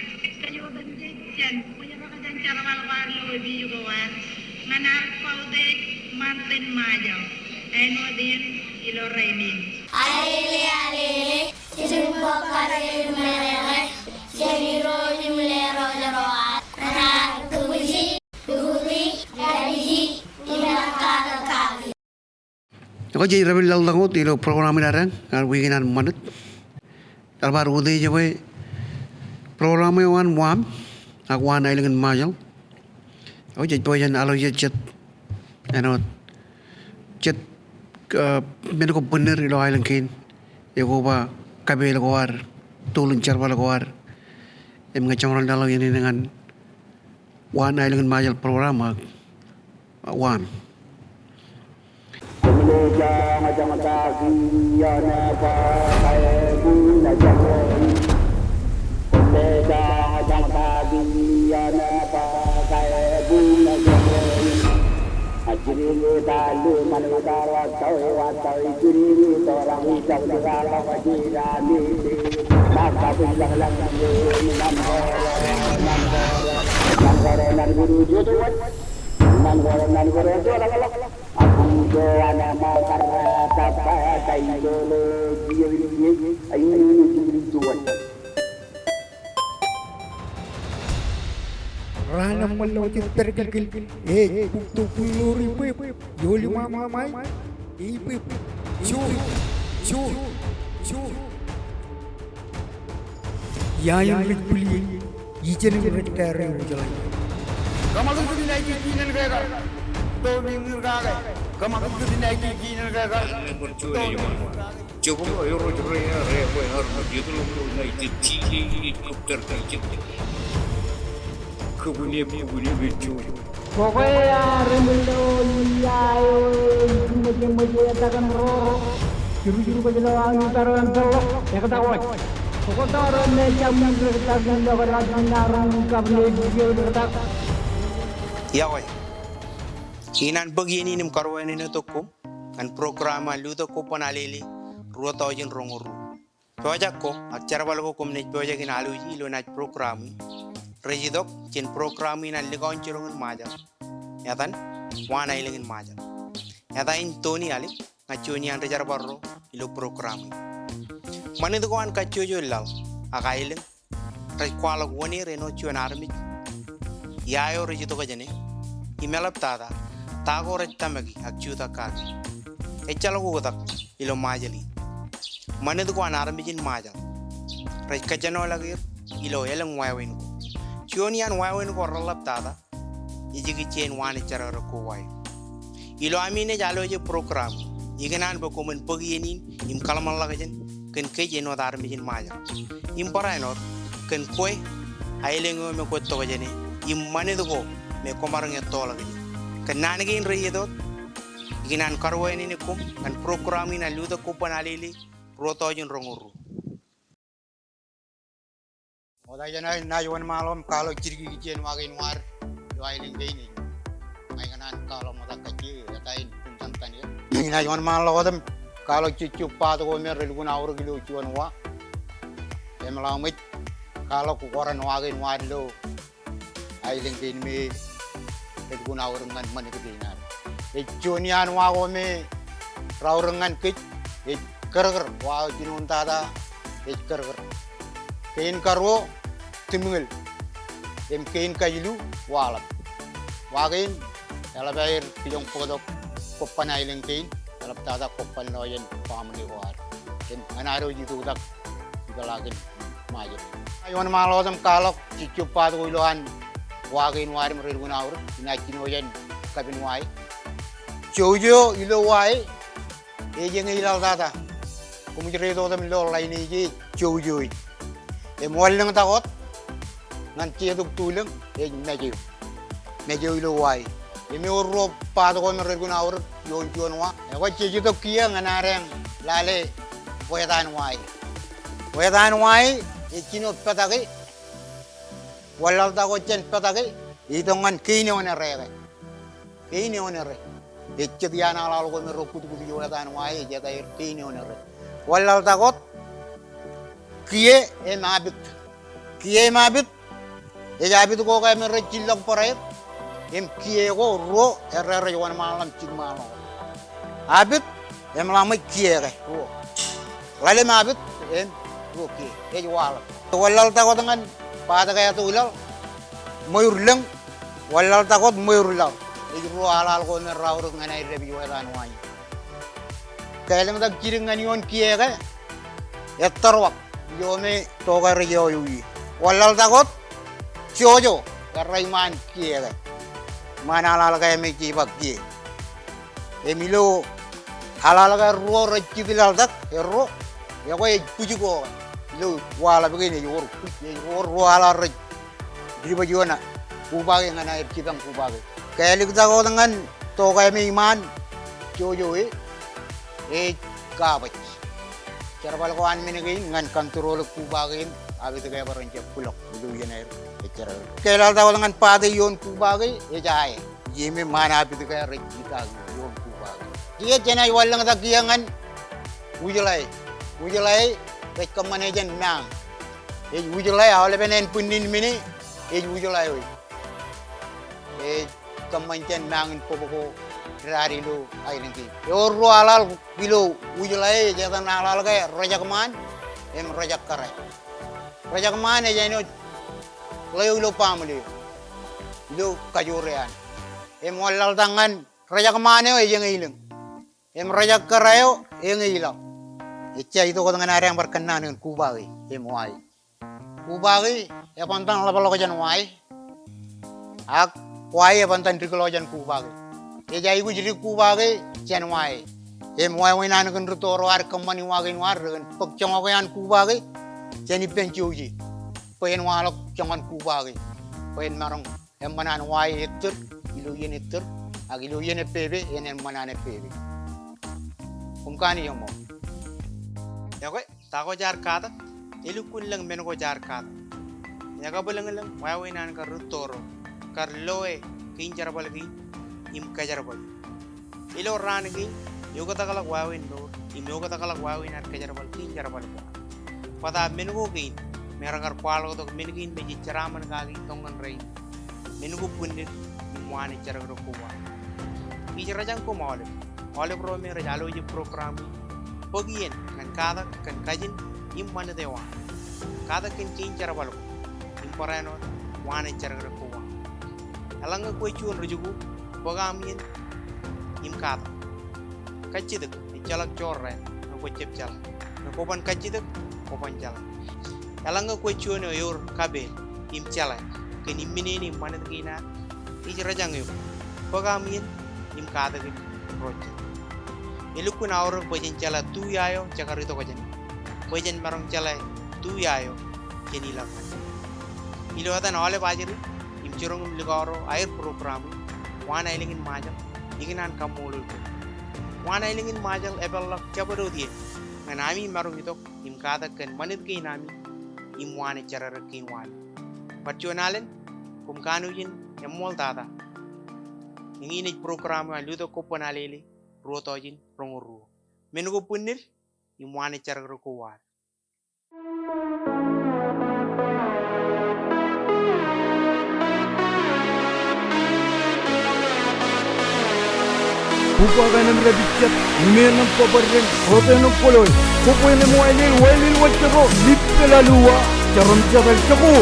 kōj otemjej jān, kwōj ḷak jān jerbal ko ad ilo opiij ko ad, ñan ad kautiej ṃantin Ṃajeḷ. Āinwōt iien ilo rainin. Alele, alele, jen bōk kōrā im meḷeḷe, jen Irooj im Irooj ro ad, ñan kūjin, kūjin, kūjin, im kaki. Ekwe jej rej pād laḷtak wōt ilo program in ad, ñan wiik in an ṃanit. Eḷap ad utiej bwe program eo an Waan, ak Waan Aelōñ in Ṃajeḷ. Ekwe jej pojak in alooj jet, āinwōt jet, ah, men ko bwinnid ilo aelōñ kein. Ekwe ba kapeel ko ad, tūlin jerbal ko ad. Im ñe jeṃḷọk ḷọk iien in ñan Waan Aelōñ in Ṃajeḷ program ak Waan. Raan eṃṃan ḷọk jet pād kilkil, ej bukto bwiloor ippān, ioḷ iṃaṃ ḷọk ṃae, ej bwebwe, joor, joor, joor. Iaan in rej bwilōñ, ijeṇ in rej tōre ujjeḷā. Kōṃakūt kōn aiki kinen ke kar, to meñe kake. Kōṃakūt kōn aiki kinen ke kar, to meñe kake. Jebōḷ eo rej rear, rej rear bwe ear jet ḷọk ilo United States, ej kōptar ilo Egypt. Kōbwineb, kōbwineb ej joor. Bokwe ear eṃōj ḷọk ia eo ej ṃōj, ṃōj etak in roro. Jurjur bōjḷọk aō itar eo an peḷḷọk, ektak wōj. Bokwe tōre me jab ṃōj rektak in ḷọk eḷap in arro in kabwineb eo rektak. Iọkwe. Ikōṇaan bōk iien in im karuwainenetok koṃ ñan program an Lutōk Koban Alele ruo tọujin roñoul ruo. Pojak ko ak jerbal ko koṃ naaj pojak in alwōji ilo naaj program in rej itok jān program in an likao in jiroñ in Ṃajeḷ, etan Waan Aelōñ in Ṃajeḷ. Eta in Tony Alik, ña juon iaan ri-jerbal ro ilo program in. Ṃanit ko an kajjojo laḷ ak aelōñ rej kwaḷọk wōṇāer āinwōt juon armej. Ia eo rej itok jāne, im eḷaptata ta ko rej tōmaki ak jutak kaki. Ejjeḷọk oktak ilo Ṃajeḷ in. Ṃanit ko an armej in Ṃajeḷ rej kōjenolọk er ilo elōñ wāween ko. Juon iaan wāween ko reḷaptata ej ikijjien Waan Ejjeḷọk ko wāween. Ilo ami naaj alwōje program, ikōṇaan bwe koṃwin bōk iien in im kōḷmānḷọkjeṇ kōn kōj āinwōt armej in Ṃajeḷ. Im barāinwōt kōn kwe aelōñ eo me kwōj itok jāne, im ṃanit ko me koṃ ar ñe ettoḷọk jān. Kōn naan kein rej itok, ikōṇaan karuwainene koṃ ñan program in an Lutōk Koban Alele ruo tọujin roñoul ruo. Ṃokta jān aō, inaaj wōnṃaanḷọk im kwaḷọk jidik ikijjien wa kein wōt ilo aelōñ kein eo. Ña ikōṇaan kwaḷọk ṃokta kajjioñ eta in Tumtan Taniel. Inaaj wōnṃaanḷọk wōt im kwaḷọk jejjo part ko me relukkuun aorōk ilo juon wa. Im ḷak ṃōj, kwaḷọk koran wa kein wōt ilo aelōñ kein me relukkuun aorōk ñan ṃanit kein ad. Ej juon iaan wa ko me raorōk ñan kōj, ej kōrkōr, wa eo jinoin tata ej kōrkōr. Kein karuo, Tūmñil. Im kein kajilu, Waḷap. Wa kein, eḷap aer kijoñ bōktok kobban aelōñ kein, eḷaptata kobban ḷọk jān family ko ad. Im ñan ad wōj itok tak ipḷaakin Ṃajeḷ. Inaaj wōnṃaanḷọk wōt im kwaḷọk jejjo part ko ilowaan wa kein wōt im relukkuun aorōk, inaaj jino jān kapin wa e. Jouj eo ilo wa e, ej eñin laḷ tata. Koṃij reitok im lo ḷain ej jouj eo e. Im wanlōñtak wōt ñan Jetōb Tulōñ ej mej eo. Mej eo ilo wa e. Im ewōr ruo part ko me relukkuun aorōk ioon juon wa. Ekwe jej itok kiiō ñan adeañ lale bwetaan wa e. Bwetaan wa e ej jino Petake. Wanlaḷtak wōt jān Petake, itok ñan Kein Eonereke. Kein Eonereke. Ej jet iaan aḷaḷ ko me rekkutkut ijo etan wa e, ej eta er Kein Eonereke. Wanlaḷtak wōt, Kiiō im Abit. Kiiō im Abit, ej Abit ko ke me rej jillọk barāer. Im Kiiō ko ruo, erreo rej wōnṃaanḷọk im jilṃaanḷọk. Apit im ḷaṃōj kiiō ke ruo. Ḷalem apit im ruo kiiō. Ej waḷọk. Wanlaḷtak wōt ñan Patak Atoulaḷ, ṃweiur lōñ. Wanlaḷtak wōt ṃweiur laḷ. Ej ruo aḷaḷ ko me raorōk ñan aer dāpij wōt an waanjoñ. Ke elōñtak jidik ñan ioon kiiō ke, ettōr ḷọk ilo me tokā rej ioiuwe. Wanlaḷtak wōt jojo, errā iṃaan kiiō ke. Iṃaan aḷaḷ ke me ej ej bōk kiiō. Im ilo aḷaḷ ke ruo rej jitlaḷtak, erro, ekwe ej bwij ko ke. Ilo waḷọk kein ej wōr bwij, ej wōr ruo aḷaḷ rej jibwābwe ioon kubake ñan aer jipañ kubake. Ke eliktak wōt ñan tokā me iṃaan jojo e, ej kabōj. Jerbal ko an men kein ñan control kubake im apit ke bar en jab bwilọk ilo iien aer ejjerbal. Ke laḷtak wōt ñan bate ioon kubake ej ae. Ie me ṃaan apit ke rej jitaki ioon kubake. Kiiō jenaaj wanlōñtak kiiō ñan wūjḷae. Wūjḷae ej kōṃṃane jān mañ. Ej wūjḷae aolepen ānbwinnin men e ej wūjḷae eo. Ej kōṃṃan jān mañ in bōb ko dād ilo aelōñ kein. Ewōr ruo aḷaḷ ilo wūjḷae ej etan aḷaḷ ke rejak ṃaan im rejak kōrā. Rejak ṃaan ej āinwōt ḷeo ilo baaṃle eo, ilo kajoor eo an. Im wanlaḷtak ñan rejak ṃaan eo ej eñeilōñ. Im rejak kōrā eo eñeilaḷ. Ejja itok wōt ñan adeañ bar kōnnaan kōn kubake im wae. Kubake ebantan ḷapḷọk jān wae. Ak wae ebantan dikḷọk jān kubake. Ej aikuj dik kubake jān wae. Im wāween an kōn rūtto ro ad kōṃṃani wa kein waad rekōn bōk joñak eo an kubake jān ippān jouje. Bwe en waḷọk joñan kubake. Bwe en maroñ eṃṃan an wae ettōr ilo iien ettōr, ak ilo iien epepe en eṃṃan an epepe. Koṃ kanooj eṃṃool. Ekwe, ta ko jaar katak, elukkuun lōñ men ko jaar katak. Ekabwilōñlōñ wāween an kar rūtto ro, kar loe kein jerbal kein im kōjerbal. Ilo raan kein, eoktakḷọk wāween mour im eoktakḷọk wāween ad kōjerbal kein jerbal ko. Bōtab men ko kein me rekar kwaḷọktok men kein me jej jeraaṃṃan kaki tok ñan rainin. Men ko bwinnid im waan ej jerọk rek ko waan. Ij rōjañ koṃ aolep, aolep ro me rej alwōje program in, bōk iien ñan katak kōn kajin im ṃanit eo an. Katak kōn kein jerbal ko im barāinwōt waan ej jerọk rek ko waan. Eḷaññe kwe juon ri-jikuuḷ, bōk aṃ iien im katak. Kajjitōk ejjeḷọk jorrāān ñe kwō jab jeḷā. Ñe kwō ban kajjitōk, kwō ban jeḷā. Eḷaññe kwe juon eo ewōr kapeel im jeḷā kōn imminene im ṃanit kein ad, ij rōjañ eok, bōk aṃ iien im katak in ro jet. Elukkuun aorōk bwe jen jeḷā tu ia eo jekar itok jāne, bwe jen maroñ jeḷā tu ia eo jen ilọk ñan e. Ilo etan aolep ajri im jiroñ im likao ro aer program in, Waan Aelōñ in Ṃajeḷ, ikōṇaan kaṃṃoolol koṃ. Waan Aelōñ in Ṃajeḷ epeḷḷọk jabdewōt iien ñan ami maroñ itok im katak kōn ṃanit kein ami im waan ej jerọk rek kein waami. Bar juon alen, koṃ kanooj in eṃṃool tata. Eñin ej program eo an Lutōk Koban Alele, ruo tọujin roñoul ruo. Men ko bwinnid im waan ej jerọk rek ko waad. Bukwak eo an im dāpij jet, im eo ṇe bōbōd ren, ḷote ṇe kwōloe, kobwe ṇe im waelel, waelel wōjjero, lippel aluwa, jerom jetal jako.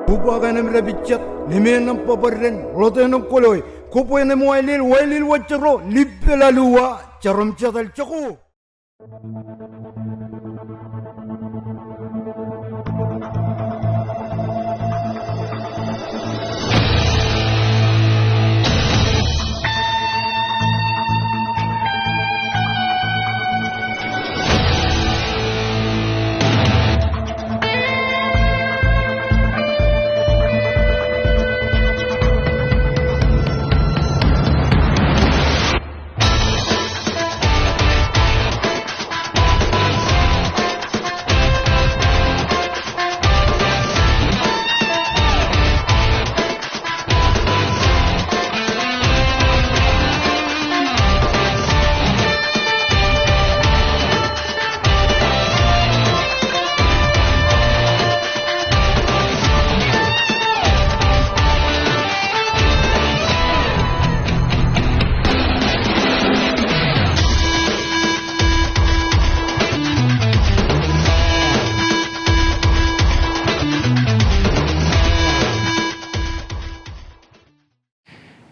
Bukwak eo an im dāpij jet, im eo ṇe bōbōd ren, ḷote ṇe kwōloe, kobwe ṇe im waelel, waelel wōjjero, lippel aluwa, jerom jetal jako.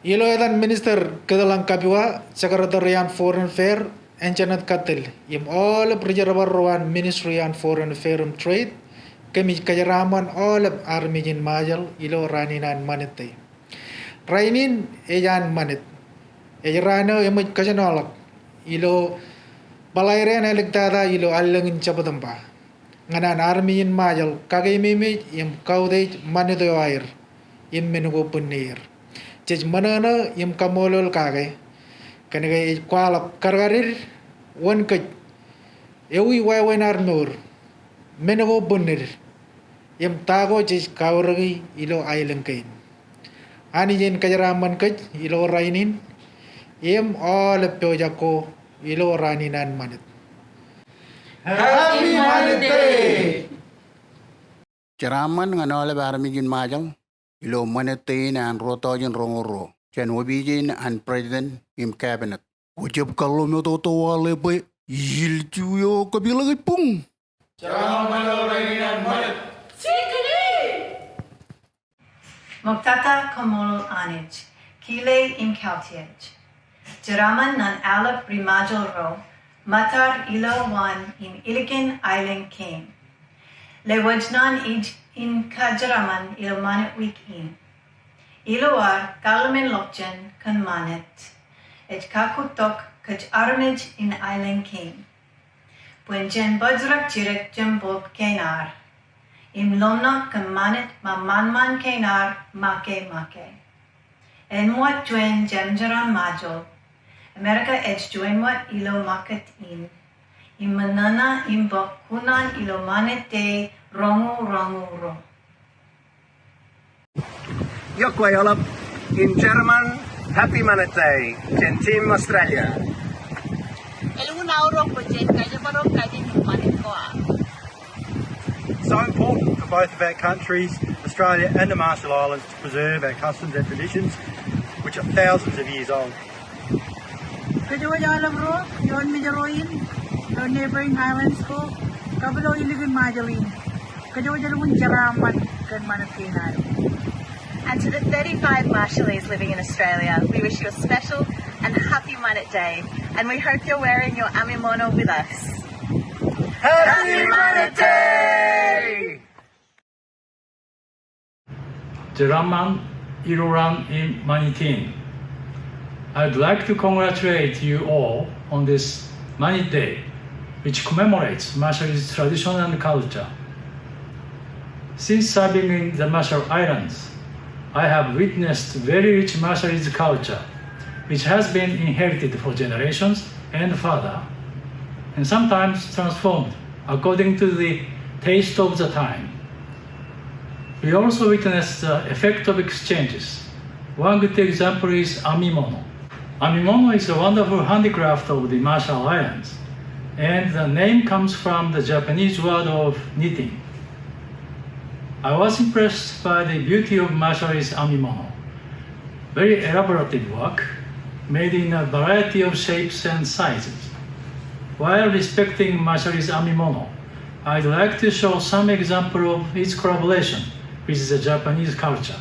Ilo etan Minister Kōtḷañ Kapiwa, Secretary an Foreign Affairs, Anjaneth Kattōl, im aolep ri-jerbal ro an Ministry an Foreign Affairs im Trade, kōmij kōjeraaṃṃan aolep armej in Ṃajeḷ ilo raan in an Ṃanit Day. Rainin ej an Ṃanit. Ej raan eo eṃōj kōjenoḷọk ilo bōḷaide eṇ āliktata ilo allōñ in Jebtōṃba. Ñan an armej in Ṃajeḷ kakeememej im kautiej ṃanit eo aer im men ko bwinnen er. Jej ṃōṇōṇō im kaṃṃoolol kake kōnke ej kwaḷọk kadkaded wōn kōj ewi wāween ad mour, men ko bwinnen, im ta ko jej kaorōki ilo aelōñ kein. Anij en kōjeraaṃṃan kōj ilo rainin im aolep pojak ko ilo raan in an Ṃanit. Happy Ṃanit Day! Jeraaṃṃan ñan aolep armej in Ṃajeḷ ilo Ṃanit Day in an ruo tọujin roñoul ruo jān opiij in an President im Cabinet. Kwō jab kaḷlo metoto waḷe bwe ilju eo kōpeḷḷọk ej buñ. Jeraaṃṃan ilo rainin an Ṃanit. Mọktata kaṃṃoolol Anij, kile im kautiej. Jeraaṃṃan ñan aolep ri-Ṃajeḷ ro, ṃōttar ilo waan in ilikin aelōñ kein. Lewōj ñan ij in kajeraaṃṃan ilo ṃanit wiik in. Ilo ad kaḷmen ḷọkjeṇ kōn Ṃanit, ej kakūttok kōj armej in aelōñ kein bwe jen bōjrak jidik jempob kein ad im ḷōmṇak kōn ṃanit ṃōṃan kein ad make make. Āinwōt juon jemjeran Ṃajeḷ, Amerika ej juon wōt ilo ṃakūt in, im ṃōṇōṇō im bōk kuṇaan ilo Ṃanit Day roñoul roñoul ruo. Iọkwe aolep in Jeraaṃṃan, Happy Ṃanit Day jān Team Australia. Elukkuun aorōk bwe jen kōjparok kajin ṃanit ko aō. So important for both of our countries, Australia and the Marshall Islands, to preserve our customs and traditions, which are thousands of years old. Kōjwōj aolep ro ioon mejro in, ioon neighboring islands ko, kab ilo ilikin Ṃajeḷ in. Kōjwōj elukkuun jeraaṃṃan kōn ṃanit kein aer. And to the thirty-five Marshallese living in Australia, we wish you a special and happy Ṃanit Day, and we hope you're wearing your amiimono with us. Happy Ṃanit Day! Jeraaṃṃan ilo raan in Ṃanit in. I'd like to congratulate you all on this Ṃanit Day, which commemorates Marshallese tradition and culture. Since serving in the Marshall Islands, I have witnessed very rich Marshallese culture, which has been inherited for generations and further, and sometimes transformed according to the taste of the time. We also witness the effect of exchanges. One good example is amiimono. Amiimono is a wonderful handicraft of the Marshall Islands, and the name comes from the Japanese word of knitting. I was impressed by the beauty of Marshallese amiimono. Very elaborative work, made in a variety of shapes and sizes. While respecting Marshallese amiimono, I'd like to show some example of its collaboration with the Japanese culture.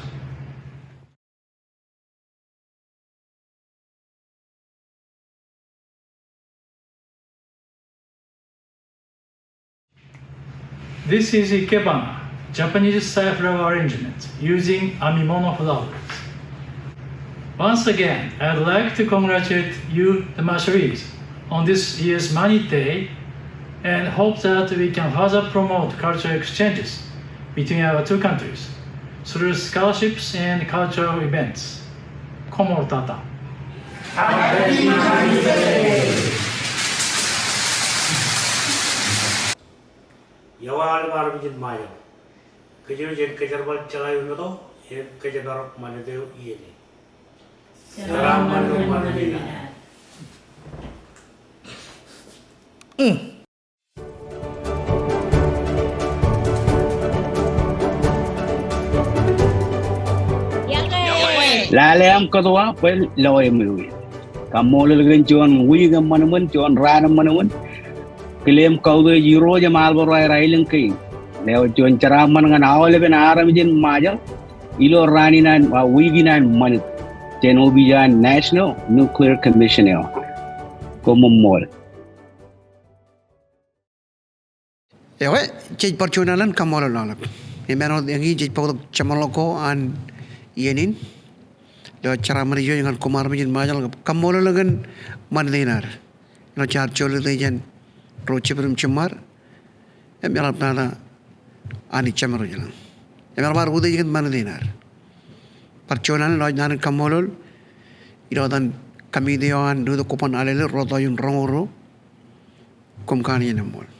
This is ikebana, Japanese style flower arrangement using amiimono flowers. Once again, I'd like to congratulate you, the Marshallese, on this year's Ṃanit Day, and hope that we can further promote cultural exchanges between our two countries through scholarships and cultural events. Koṃṃool tata. Iowa aolep armej in Ṃajeḷ. Kōjwōj jen kōjerbal jeḷā eoon meto im kōjparok ṃanit eo iien in. Jeraaṃṃan ṃanit in. Lale aṃ kōtwa bwe loe ṃweo in. Kaṃṃoolol kōn juon wiik eṃṃan eṃṃan, juon raan eṃṃan eṃṃan. Kile im kautiej Irooj im aḷap ro aer aelōñ kein. Lewōj juon jeraaṃṃan ñan aolepen armej in Ṃajeḷ ilo raan in an, a, wiik in an Ṃanit. jān opiij eo an National Nuclear Commission eo. Koṃṃool. Ekwe, jej bar juon alen kaṃṃoolol aolep. Im āinwōt eñin jej bōktok jeṃḷọk ko an iien in ilo jeraaṃṃan ijo ñan koṃ armej in Ṃajeḷ kab kaṃṃoolol kōn ṃanit in ad. Ilo jaar jolōt jān ro jepel im jiṃṃaad im eḷaptata Anij Jemedwōj ilañ. Im eḷap ad utiej kōn ṃanit in ad. Bar juon alen lọjilñoul naan in kaṃṃoolol ilo etan committee eo an Nukot Koban Alele, Rotto im Roñouro. Koṃ kanooj im ṃool.